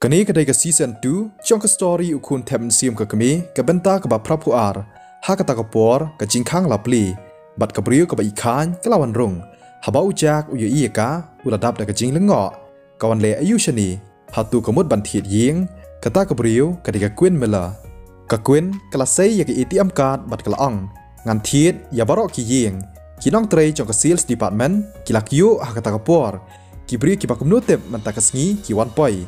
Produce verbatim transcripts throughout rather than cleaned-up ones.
Kane ka dei ka season two jong ka story U Khun Thep Mynsiem ka Kmie, ka bynta kaba phra phew ar. Ha kata ka por ka jingkhang la plie bad ka briew kaba i khang ka la wan rung. Haba u Jack u ïohi ïa ka, u la dap da ka jinglyngngoh. Ka wan leh aïu shane? Hato ka mut ban thied ïing? Kata ka briew ka dei ka Queen Miller. Ka Queen ka la sei ïa ka A T M card bad ka la ong, ngan thied ïa baroh ki ïing. Ki nongtrei jong ka sales department ki la kyiuh ha kata ka por. Ki briew kiba kumno tip mynta ka sngi ki wan poi.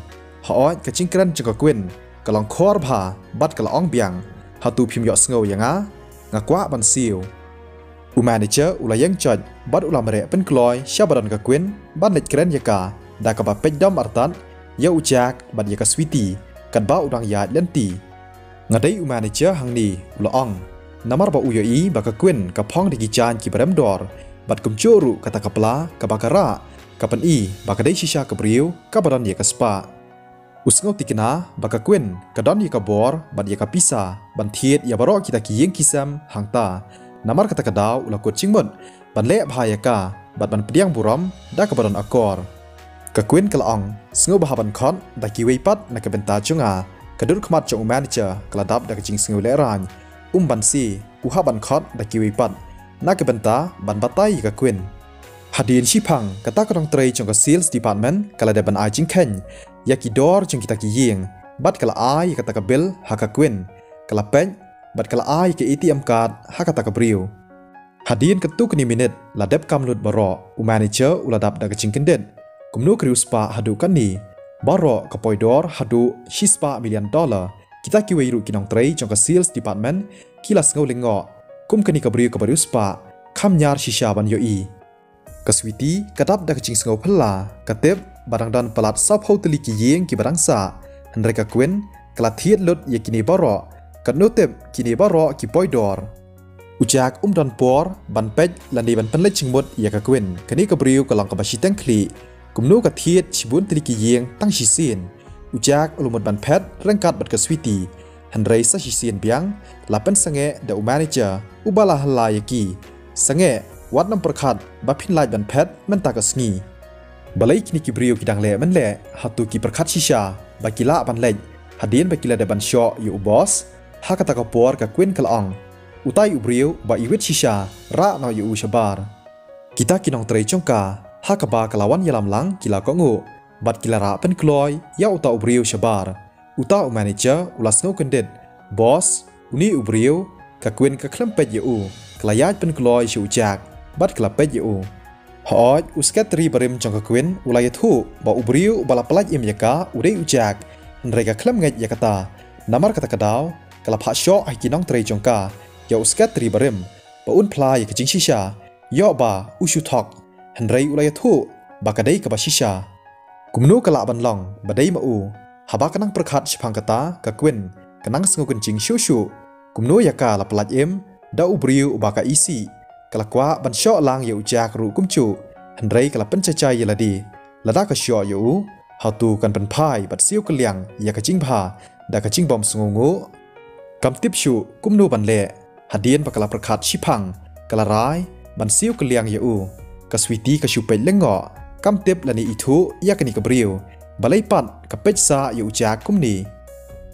Hooid, ka jingkren jong ka Queen ka long khor bha bad ka la ong biang, hato phim ïohsngew ïa nga? Nga kwah ban siew. U manager u la ïeng joit bad u la mareh pynkloi sha ba don ka Queen ban leit kren ïa ka, da kaba peit dom artat ïa u Jack bad ïa ka Sweety katba u dang ïaid lynti. Nga dei u manager hangne, u la ong. Namar ba u ïohi ba ka Queen ka phong da ki jaiñ kiba rem dor bad kumjuh ruh kata ka pla kaba ka rah ka pyni ba ka dei shisha ka briew kaba don ïa ka spah. U sngew thikna ba ka Queen ka don ïa ka bor bad ïa ka pisa ban thied ïa baroh kita ki ïing ki sem hangta. Namar kata ka daw u la kut jingmut ban leh bha ïa ka bad ban pdiang burom da kaba don akor. Ka Queen ka la ong, sngewbha ban khot da kiwei pat na ka bynta jong nga. Ka dur khmat jong u manager ka la dap da ka jingsngew lehraiñ. Um Bansi u hap ban khot da kiwei pat na ka bynta ban batai ïa ka Queen. Hadien shiphang, kata ka nongtrei jong ka sales department ka la dep ban ai jingkheiñ ïa ki dor jong kita ki ïing bad ka la ai ïa kata ka bill ha ka Queen. Ka la peit bad ka la ai ïa ka A T M card ha kata ka briew. Hadien katto katne minit la dep kam lut baroh, u manager u la dap da ka jingkyndit. Kumno ka riewspah haduh katne? Baroh ka poi dor haduh shispah million dollar. Kita kiwei ruh ki nongtrei jong ka sales department ki la sngew lyngngoh. Kum kane ka briew kaba riewspah, kham ñiar shisha ban ïohi. Ka Sweety ka dap da ka jingsngew phylla, ka tip ba dang don palat sawphew tylli ki ïing kiba dang sah. Hynrei ka Queen ka la thied lut ïa kine baroh. Katno tip kine baroh ki poi dor. U Jack um don por ban peit lane ban pynleit jingmut ïa ka Queen. Kane ka briew ka long kaba shiteng khlieh. Kumno ka thied shibun tylli ki ïing tang shisien? U Jack u la mut ban phet ryngkat bad ka Sweety. Hynrei sa shisien biang la pynsangeh da u manager uba la hylla ïa ki. Sangeh, wat nym pyrkhat ba phin lait ban phet mynta ka sngi. Balei kine ki briew ki dang leh mynleh, hato ki pyrkhat shisha ba ki lah ban leit hadien ba ki la dep ban shoh ïa u boss? Ha kata ka por ka Queen ka la ong, utai u briew ba iwit shisha, rah noh ïa u shabar. Kita ki nongtrei jong ka ha kaba ka la wan ïalam lang ki la kohnguh bad ki la rah pynkloi ïa uta u briew shabar. Uta u manager u la sngew kyndit. Boss, une u briew, ka Queen ka khlem peit ïa u, ka la ïaid pynkloi sha u Jack bad ka la peit ïa u. Hooid, u secretary barim jong ka Queen u la ïathuh ba u briew uba la pyllait im ïa ka u dei u Jack. Hynrei ka khlem ngeit ïa kata. Namar kata ka daw ka la phah shoh ha ki nongtrei jong ka ïa u secretary barim ba un phla ïa ka jingshisha. Ïoh ba u shu thok, hynrei u la ïathuh ba ka dei kaba shisha. Kumno ka lah ban long ba dei ma u? Haba ka nang pyrkhat shaphang kata, ka Queen ka nang sngew kynjing shuh shuh. Kumno ïa ka la pyllait im da u briew uba ka isih? Ka la kwah ban shoh lang ïa u Jack ruh kumjuh, hynrei ka la pynjahjai ïa lade. Lada ka shoh ïa u, hato kan pynphai bad siew kylliang ïa ka jingbha da ka jingbym sngewnguh? Kam tip shuh kumno ban leh. Hadien ba ka la pyrkhat shiphang, ka la rai ban siew kylliang ïa u. Ka Sweety ka shu peit lyngngoh, kam tip lane ithuh ïa kane ka briew. Balei pat ka peit sah ïa u Jack kumne?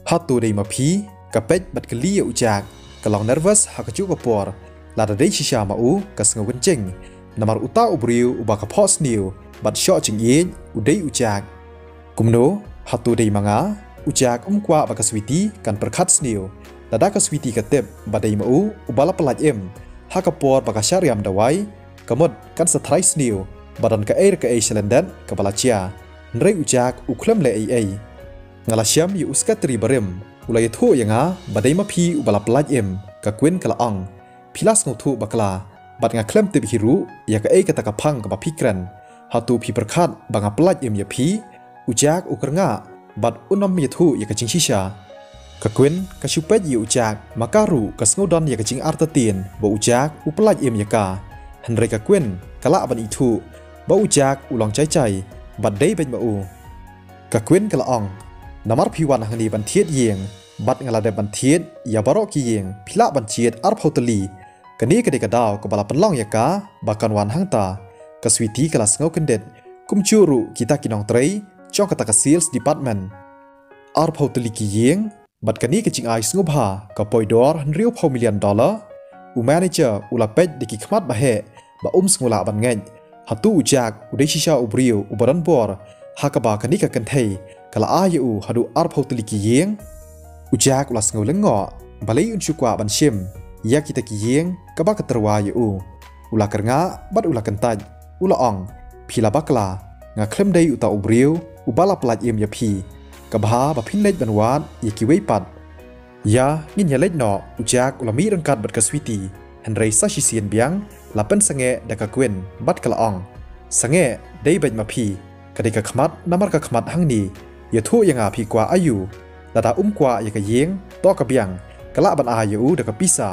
Hato dei ma phi? Ka peit bad kylli ïa u Jack. Ka long nervous ha kajuh ka por. Lada dei shisha ma u, ka sngew kynjing. Namar uta u briew uba ka phohsniew bad shoh jingïeit u dei u Jack. Kumno, hato dei ma nga? U Jack um kwah ba ka Sweety kan pyrkhat sniew. Lada ka Sweety ka tip ba dei ma u uba la pyllait im ha ka por ba ka shah riam dawai, ka mut kan sa tharai sniew ba don kaei re kaei shalyndet kaba la jia. Hynrei u Jack u khlem leh ei ei. Nga la shem ïa u secretary barim, u la ïathuh ïa nga ba dei ma phi uba la pyllait im, ka Queen ka la ong. Phi la sngewthuh bakla, bad nga khlem tip hi ruh ïa kaei kata ka phang kaba phi kren. Hato phi pyrkhat ba nga pyllait im ïa phi? U Jack u kyrngah bad um ïathuh ïa ka jingshisha. Ka Queen ka shu peit ïa u Jack, ma ka ruh ka sngew don ïa ka jingartatien ba u Jack u pyllait im ïa ka. Hynrei ka Queen ka lah ban ithuh ba u Jack u long jai jai bad dei beit ma u. Ka Queen ka la ong, namar phi wan hangne ban thied ïing bad nga la dep ban thied ïa baroh ki ïing, phi lah ban jied arphew tylli. Kane ka dei ka daw kaba la pynlong ïa ka ba kan wan hangta. Ka Sweety ka la sngew kyndit, kumjuh ruh kita ki nongtrei jong kata ka sales department. arphew tylli ki ïing, bad kane ka jingai sngewbha ka poi dor hynriewphew million dollar. U manager u la peit da ki khmat ba heh ba um sngewlah ban ngeit. Hato u Jack u dei shisha u briew uba don bor ha kaba kane ka kynthei ka la ai ïa u haduh arphew tylli ki ïing? U Jack u la sngew lyngngoh, balei un shu kwah ban shim ïa kita ki ïing kaba ka tyrwa ïa u. U la kyrngah bad u la kyntait, u la ong, phi la bakla, nga khlem dei uta u briew uba la pyllait im ïa phi. Ka bha ba phin leit ban wad ïa kiwei pat. Ïa, ngin ïa leit noh. U Jack u la mih ryngkat bad ka Sweety, hynrei sa shisien biang la pynsangeh da ka Queen bad ka la ong, sangeh dei beit ma phi, ka dei ka khmat namar ka khmat hangne. Ïathuh ïa nga phi kwah aïu? Lada um kwah ïa ka ïing, to ka biang, ka lah ban ai ïa u da ka pisa.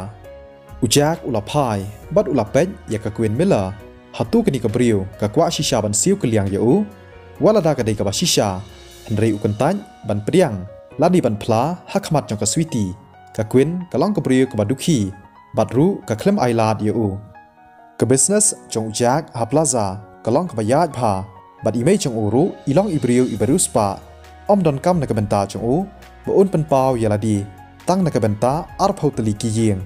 U Jack u la phai bad u la peit ïa ka Queen Miller. Hato kane ka briew ka kwah shisha ban siew kylliang ïa u? Wat lada ka dei kaba shisha, hynrei u kyntait ban pdiang lane ban phla ha khmat jong ka Sweety. Ka Queen ka long ka briew kaba dukhi bad ruh ka khlem ailad ïa u. Ka business jong u Jack ha plaza ka long kaba ïaid bha, bad i mei jong u ruh i long i briew iba riewspah. Ym donkam na ka bynta jong u ba un pynpaw ïa lade tang na ka bynta arphew tylli ki ïing.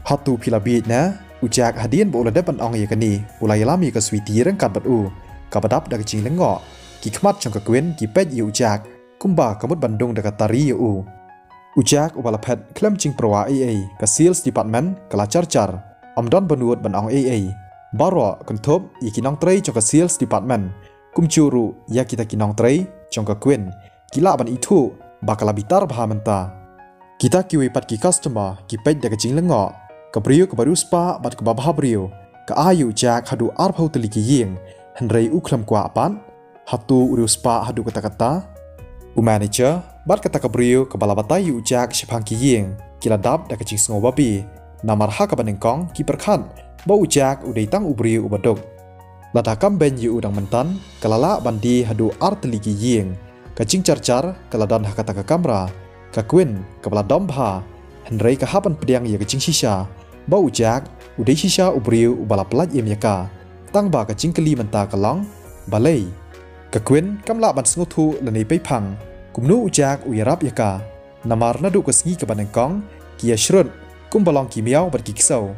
Hato phi la bieit ne? U Jack hadien ba u la dep ban ong ïa kane, u la ïalam ïa ka Sweety ryngkat bad u, kaba dap da ka jinglyngngoh. Ki khmat jong ka Queen ki peit ïa u Jack kumba ka mut ban dung da ka tari ïa u. U Jack uba la phet khlem jingpyrwa ei ei, ka sales department ka la jar jar. Ym don ba nud ban ong ei ei. Baroh kynthup ïa ki nongtrei jong ka sales department, kumjuh ruh ïa kita ki nongtrei jong ka Queen, ki lah ban ithuh ba ka la bitar bha mynta. Kita kiwei pat ki customer ki peit da ka jinglyngngoh. Ka briew kaba riewspah bad kaba bha briew ka ai ïa u Jack haduh arphew tylli ki ïing, hynrei u khlem kwah pat. Hato u riewspah haduh katta katta? U manager bad kata ka briew kaba la batai ïa u Jack shaphang ki ïing ki la dap da ka jingsngew babe. Namar ha kaba nyngkong ki pyrkhat ba u Jack u dei tang u briew uba duk. Lada kam beiñ ïa u dang mynta, ka la lah ban die haduh ar tylli ki ïing. Ka jingjar jar ka la don ha kata ka kamra. Ka Queen kaba la dom bha, hynrei ka hap ban pdiang ïa ka jingshisha ba u Jack u dei shisha u briew uba la pyllait im ïa ka. Tang ba ka jingkylli mynta ka long, balei? Ka Queen kam lah ban sngewthuh lane peiphang kumno u Jack u ïarap ïa ka. Namar naduh ka sngi kaba nyngkong ki ïashrut kumba long ki miaw bad ki ksew.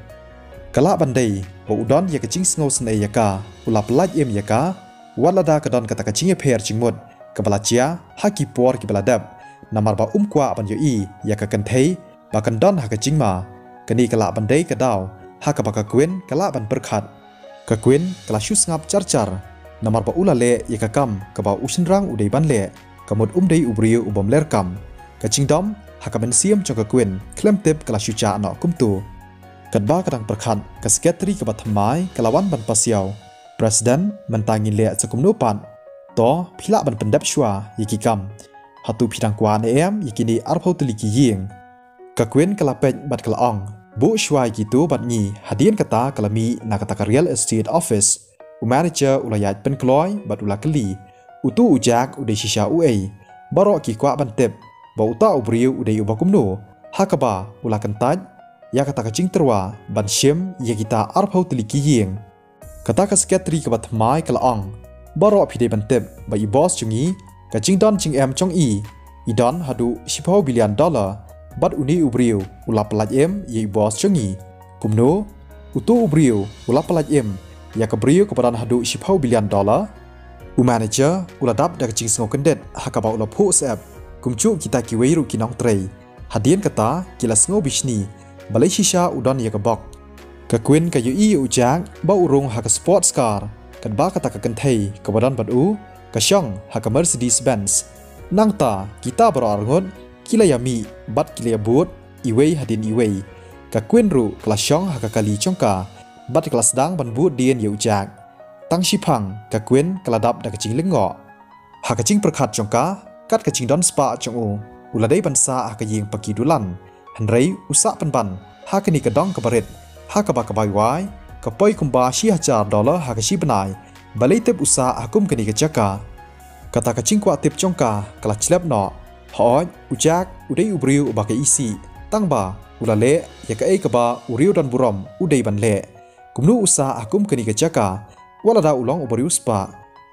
Ka lah ban dei ba u don ïa ka jingsngew sngewsynei ïa ka, u la pyllait im ïa ka, wat lada ka don kata ka jingïapher jingmut kaba la jia ha ki por kiba la dep. Namar ba um kwah ban ïohi ïa ka kynthei ba kan don ha ka jingma. Kane ka lah ban dei ka daw ha kaba ka Queen ka lah ban pyrkhat. Ka Queen ka la shu sngap jar jar, namar ba u la leh ïa ka kam kaba u shynrang u dei ban leh. Ka mut um dei u briew u bym leh kam. Ka jingdom ha ka mynsiem jong ka Queen khlem tip ka la shu jah noh kumto. Katba ka dang pyrkhat, ka secretary kaba thymmai ka la wan ban pasiaw. President, mynta ngin leh sa kumno pat? To, phi lah ban pyndep shuwa ïa ki kam. Hato phi dang kwah ne em ïa kine arphew tylli ki ïing? Ka Queen ka la peit bad ka la ong, buh shuwa ïa kito bad ngi. Hadien kata ka la mih na kata ka real estate office. U manager u la ïaid pynkloi bad u la kylli, uto u Jack u dei shisha uei? Baroh ki kwah ban tip ba uta u briew u dei uba kumno, ha kaba u la kyntait ïa kata ka jingtyrwa ban shim ïa kita arphew tylli ki ïing. Kata ka secretary kaba thymmai ka la ong, baroh phi dei ban tip ba i boss jong ngi, ka jingdon jingem jong i, i don haduh shiphew billion dollar, bad une u briew u la pyllait im ïa i boss jong ngi. Kumno? Uto u briew u la pyllait im ïa ka briew kaba don haduh shiphew billion dollar? U manager u la dap da ka jingsngew kyndit ha kaba u la phuh syep, kumjuh kita kiwei ruh ki nongtrei. Hadien kata ki la sngew bishni, balei shisha u don ïa ka bok. Ka Queen ka ïohi ïa u Jack ba u rung ha ka sports car, katba kata ka kynthei kaba don bad u ka shong ha ka Mercedes Benz. Nangta kita baroh arngut ki la ïamih bad ki la ïabud iwei hadien iwei. Ka Queen ruh ka la shong ha ka kali jong ka bad ka la sdang ban bud dien ïa u Jack. Tang shiphang ka Queen ka la dap da ka jinglyngngoh. Ha ka jingpyrkhat jong ka, kat ka jingdon spah jong u, u la dei ban sah ha ka ïing paki dulan. Hynrei u sah pynban ha kane ka dong kaba rit, ha kaba ka bai wai ka poi kumba shi hajar dollar ha ka shi bnai. Balei tip u sah ha kum kane ka jaka? Kata ka jingkwah tip jong ka ka la chlep noh. Hooid, u Jack u dei u briew uba ka isih, tangba u la leh ïa kaei kaba u riewdonburom u dei ban leh. Kumno u sah ha kum kane ka jaka, wat lada u long uba riewspah?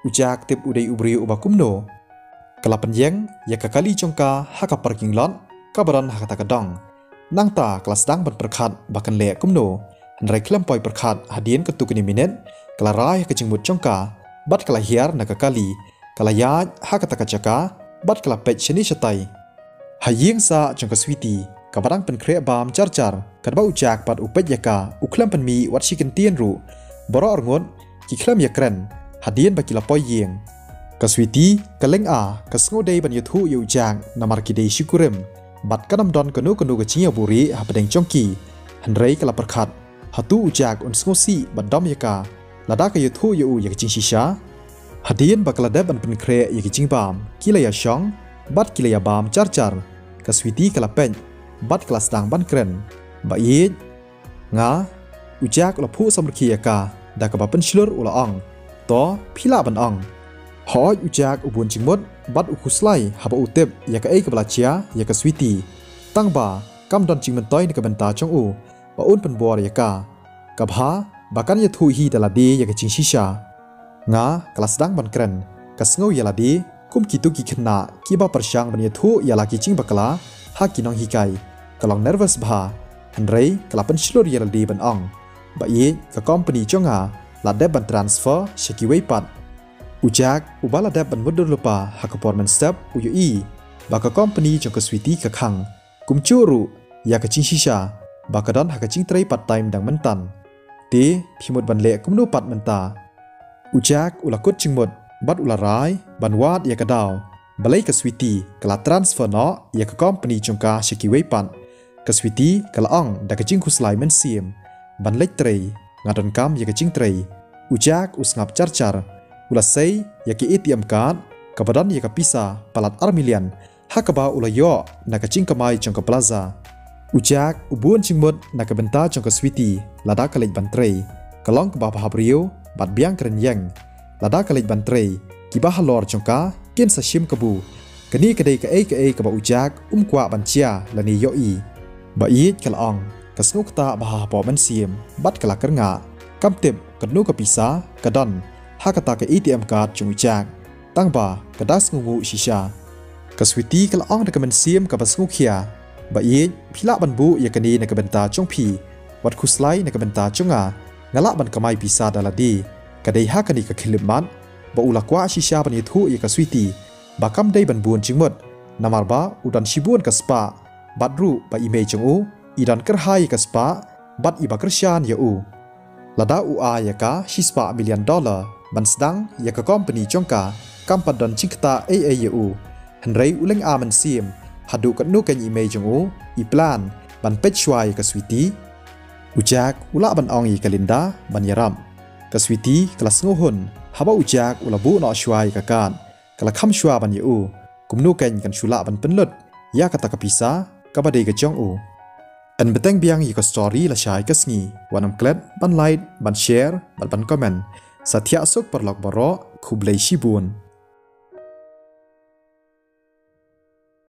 U Jack tip u dei u briew uba kumno? Ka la pynïeng ïa ka kali jong ka ha ka parking lot kaba don ha kata ka dong. Nangta ka la sdang ban pyrkhat ba kan leh kumno. Hynrei khlem poi pyrkhat, hadien katto katne minit ka la rai ha ka jingmut jong ka bad ka la hiar na ka kali. Ka la ïaid ha kata ka jaka bad ka la peit shane shatai. Ha ïing sah jong ka Sweety, kaba dang pynkhreh bam jar jar, katba u Jack pat u peit ïa ka, u khlem pynmih wat shi kyntien ruh. Baroh arngut ki khlem ïakren hadien ba ki la poi ïing. Ka Sweety ka lynga, ka sngewdei ban ïathuh ïa u Jack namar ki dei shi kurim bad kan ym don kano kano ka jingïabuhrieh hapdeng jong ki. Hynrei ka la pyrkhat, hato u Jack un sngewsih bad dom ïa ka lada ka ïathuh ïa u ïa ka jingshisha? Hadien ba ka la dep ban pynkhreh ïa ka jingbam, ki la ïashong bad ki la ïabam jar jar. Ka Sweety ka la peit bad ka la sdang ban kren. Ba ïeit, nga, u Jack u la phuh samrkhie ïa ka da kaba pynshlur, u la ong, to phi lah ban ong. Hooid, u Jack u bun jingmut bad u khuslai haba u tip ïa kaei kaba la jia ïa ka Sweety. Tangba kam don jingmyntoi na ka bynta jong u ba un pynbor ïa ka. Ka bha ba kan ïathuh hi da lade ïa ka jingshisha. Nga ka la sdang ban kren, ka sngew ïa lade kum kito ki khynnah kiba pyrshang ban ïathuh ïa la ki jingbakla ha ki nonghikai. Ka long nervous bha, hynrei ka la pynshlur ïa lade ban ong, ba ïeit, ka company jong nga la dep ban transfer sha kiwei pat. U Jack uba la dep ban mutdur lypa ha ka por mynstep u ïohi ba ka company jong ka Sweety ka khang. Kumjuh ruh ïa ka jingshisha ba ka don ha ka jingtrei part time dang mynta. Te phi mut ban leh kumno pat mynta? U Jack u la kut jingmut bad u la rai ban wad ïa ka daw. Balei ka Sweety ka la transfer noh ïa ka company jong ka sha kiwei pat? Ka Sweety ka la ong da ka jingkhuslai mynsiem, ban leit trei, nga donkam ïa ka jingtrei. U Jack u sngap jar jar. U la sei ïa ka A T M card kaba don ïa ka pisa palat ar million ha kaba u la ïoh na ka jingkamai jong ka plaza. U Jack u bun jingmut na ka bynta jong ka Sweety lada ka leit ban trei. Ka long kaba bha briew bad biang kren ïeng. Lada ka leit ban trei, kiba halor jong ka kin sa shim kabu. Kane ka dei kaei kaei kaba u Jack um kwah ban jia lane ïohi. Ba ïeit, ka la ong, ka sngew ktah bha hapoh mynsiem bad ka la kyrngah. Kam tip katno ka pisa ka don ha kata ka A T M card jong u Jack. Tangba ka da sngewnguh shisha. Ka Sweety ka la ong da ka mynsiem kaba sngewkhia, ba ïeit, phi lah ban buh ïa kane na ka bynta jong phi. Wat khuslai na ka bynta jong nga, nga lah ban kamai pisa da lade. Ka dei ha kane ka khyllipmat ba u la kwah shisha ban ïathuh ïa ka Sweety ba kam dei ban bun jingmut, namar ba u don shibun ka spah, bad ruh ba i mei jong u i don kyrhai ïa ka spah bad iba kyrshan ïa u. Lada u ai ïa ka shispah million dollar ban sdang ïa ka company jong ka, kam pat don jingktah ei ei ïa u. Hynrei u lynga mynsiem haduh katno kein i mei jong u i plan ban peit shuwa ïa ka Sweety. U Jack u lah ban ong ïa ka Linda ban ïarap. Ka Sweety ka la sngewhun haba u Jack u la buh noh shuwa ïa ka card. Ka la kham shuwa ban ïa u kumno kein kan shu lah ban pynlut ïa kata ka pisa kaba dei ka jong u. Yn bteng biang ïa ka story lashai ka sngi, wat nym klet ban like, ban share bad ban comment. Sa thiah suk paralok baroh, khublei shibun.